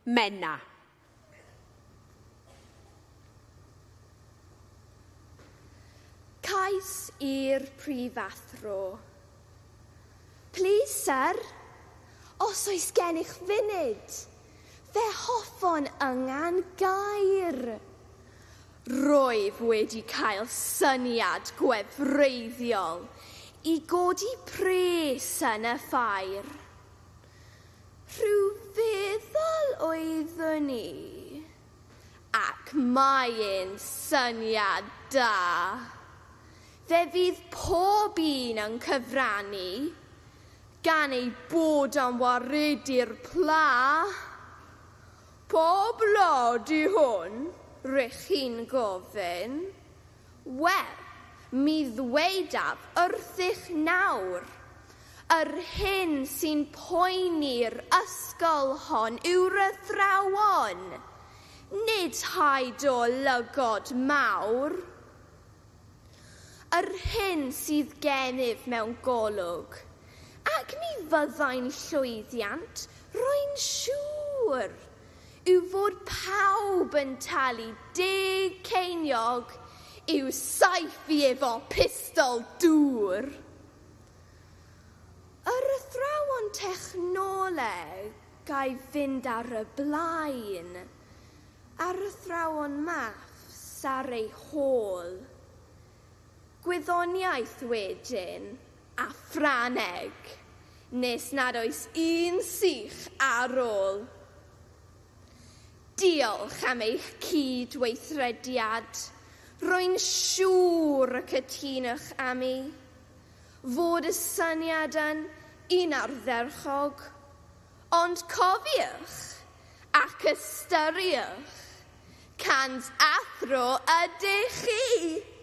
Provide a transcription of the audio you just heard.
Menna. Cais i'r prifathro. Please, sir, os oes gennych funud, fe hoffwn yngan gair. Rwyf wedi cael syniad gwefreiddiol i godi pres yn y ffair. Rhyw feddwl oeddwn i, ac mae'n syniad da. Fe fydd pob un yn cyfrannu, gan ei bod am waredu'r pla. Pob lod i hwn, rych chi'n gofyn. Wel, mi ddweudaf wrthych nawr. Yr hyn sy'n poeni'r ysgol hon yw'r athrawon, nid haid o lygod mawr. Yr hyn sydd gennyf mewn golwg, ac mi fyddai'n llwyddiant, rwy'n siŵr, yw fod pawb yn talu 10 ceiniog i'w saethu efo pistol dŵr. Yr athrawon technoleg gai fynd ar y blaen, a'r athrawon maths ar eu hôl. Gwyddoniaeth wedyn, a Ffrangeg, nes nad oes un sych ar ôl. Diolch am eich cydweithrediad. Rwy'n siŵr y cytunwch â mi fod y syniad yn un ardderchog. Ond cofiwch ac ystyriwch, cant athro ydych chi!